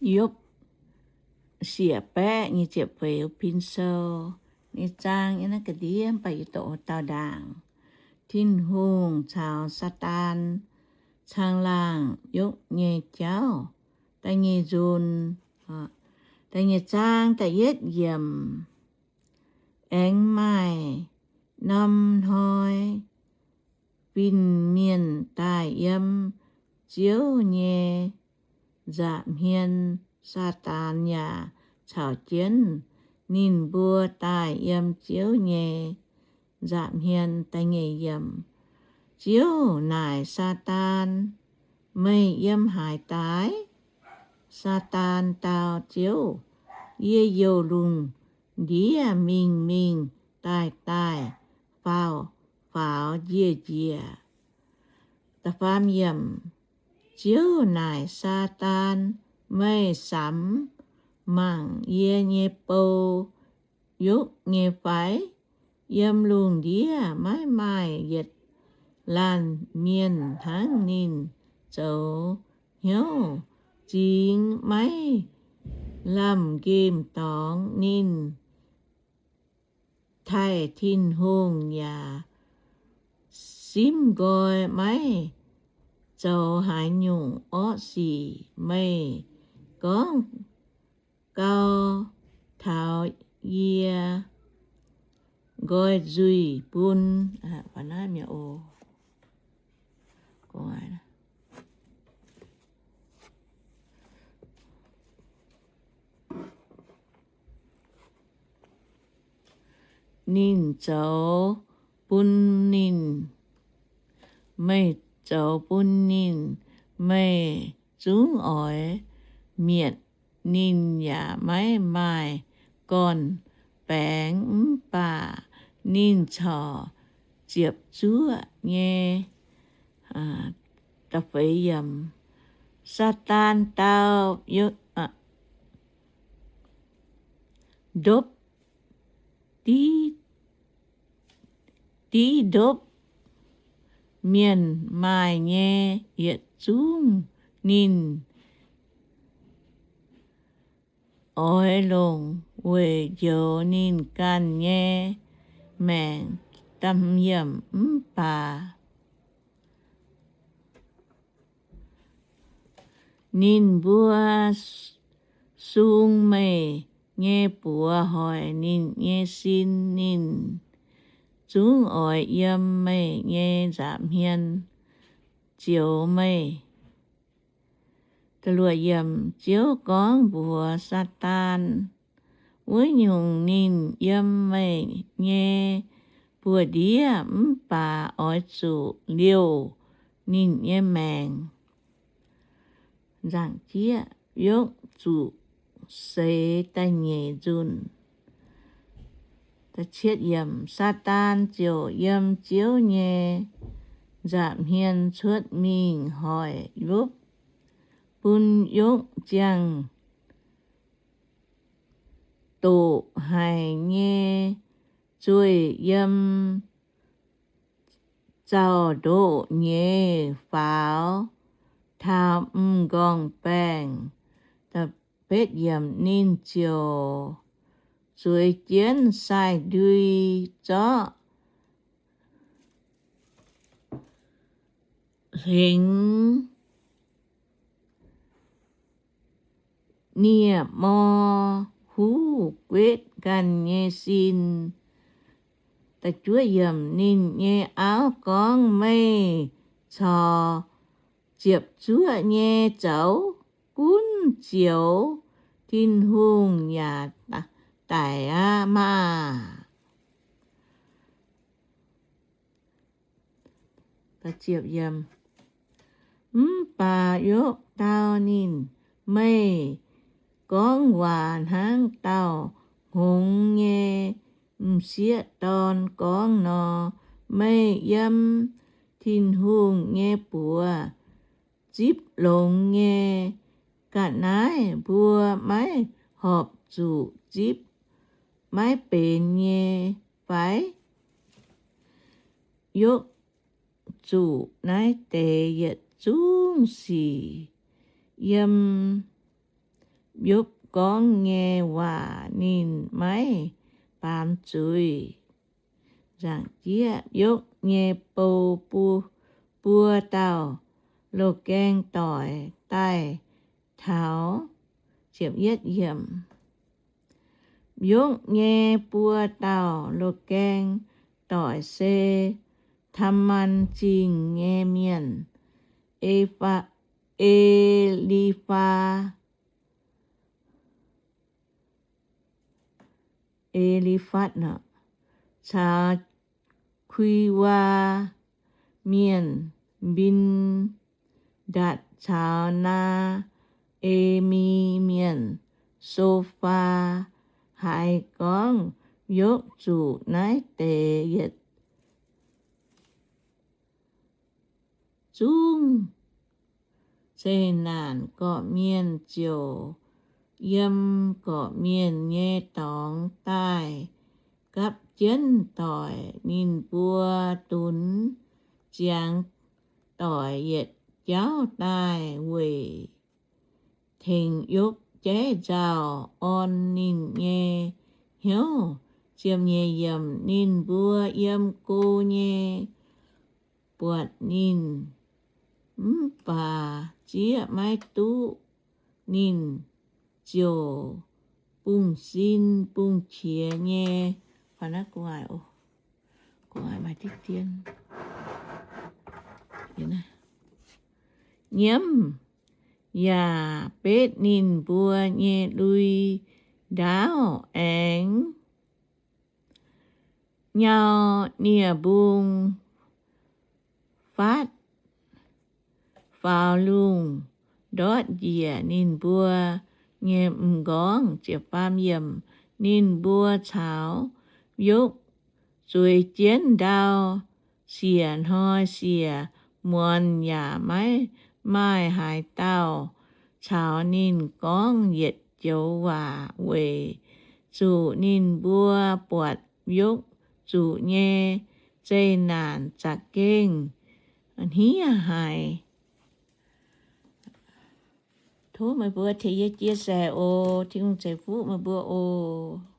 Yopv siec baeqv nyic ziepc feix pin sou. Ninh zaang yiem naaiv ga'ndiev, mv baac yie doqc dauh ndaangc. Tin-Hungh caux Saadaan caangh laangh yopv nyei jauv. Da'nyeic nzunc, da'nyeic zaang da'yietv yiemc. Aengx maaih norm hnoi fin-mienh daaih yiem Ziouv nyei nza'hmien, Saadaan yaac caux jienv ninh mbuo daaih yiem Ziouv nyei nza'hmien. Da'nyeic yiemc. Ziouv naaic Saadaan, Meih yiem haaix daaih? Saadaan dau Ziouv, Yie youh lungh ndiev mingh mingh daaih daaih faaux faaux njiec njiec. Da'faam yiemc. Ziouv naaic Saadaan, Meih samx mangc yie nyei bou yopv nyei fai? Yiem lungh ndiev maiv maaih yietc laanh mienh hnangv ninh zoux hnyouv zingx maiv lamh nqemh dorngx. Ninh taaih Tin-Hungh yaac simv nqoi maiv zoux haaix nyungc orqv sic. Meih gorngv gau taux yie nqoi nzuih bun ninh zoux bun ninh, meih zoux bun ninh, meih zungv oix mietc ninh yaac maiv maaih gorn-baengx. Mv baac ninh corc ziepc zuoqv nyei. Saadaan dau, ndopv, div ndopv mienh maaih nyei yietc zungv ninh oix longc weic njoux ninh ganh nyei maengc. Mv baac ninh mbuo sung meih nyei buoz hoic ninh nyei sin, ninh zungv oix yiem meih nyei nza'hmien zioux meih. Ziouv gorngv mbuox Saadaan, Wuov nyungc ninh yiem meih nyei buoz-ndiev, mv baac oix zuqc liouh ninh nyei maengc. Nzaangc jieqv, Yopv zuqc seix da'nyeic nzunc. Saadaan ziouc yiem Ziouv nyei nza'hmien cuotv mingh hoic Yopv, bun Yopv ziangh doqc haic nyei zueih yiem zaux ndoqc nyeiz faaux taux m'nqorngv-baengh. Ninh ziouc zueiz jienv sai-ndui zorqv hlengx nie-mor huv guetv ganh nyei sin. Ninh nyei auv gorngv, Meih corc ziepc zuoqv nyei zoux, gunv zioux Tin-Hungh yaac daic aqv maah! Mv baac Yopv dau ninh, Meih gorngv waac hnangv dauh hngongx nyei m'sieqv dorn gorngv nor. Meih yiem Tin-Hungh nyei buoz zipv longx nyei ga'naaiv mbuo maiv horpc zuqc zipv maiv benx nyei fai? Yopv zuqc naaiv deix yietc zungv sic yiem Yopv gorngv nyei waac ninh maiv baamz zuiz. Nzaangc jieqv, Yopv nyei bou bu-, buo dauh loz-gaeng doic daaih taux. Yopv nyei buo dauh loz-gaeng doic se Taamaan Zingh nyei mienh, E^fa, E^li^faa, E^li^fatv, caux Kuiwaa Mienh, Mbin^ndatc caux Naa^e^mi Mienh, So^faa, haiz gorngv Yopv zuqc naaiv deix yietc zungv zeqc naanc gorqv-mienh ziouc yiem gorqv-mienh nyei dorngx daaih gapv jienv doic. Ninh mbuo dunx ziangx doic yietc jauv daaih weic tengx Yopv jaiv nzauh, orn ninh nyei hnyouv. Ziepc nyeic yiemc, ninh mbuo yiem go nyei buatc ninh mv baac zieqv maiv duqv ninh, ziouc bungx-sin bungx-qiex nyei nyiemv, yaac betv ninh mbuo nyei lui-ndaauv aengx nyau nie-mbung faatv faaux lungh ndortv njiec ninh mbuo nyei m'nqorngv. Ninh mbuo caux Yopv zueiz jienv ndau, siec hnoi siec muonz yaac maiv maaih haaix dauh caux ninh gorngv yietc joux waac, weic zuqc ninh mbuo buatc Yopv zuqc nyei zeqc naanc za'gengh hniev haic. Tov meih mbuo tengx yie chia sẻ oc. Tin-Hungh ceix fuqv meih mbuo oc.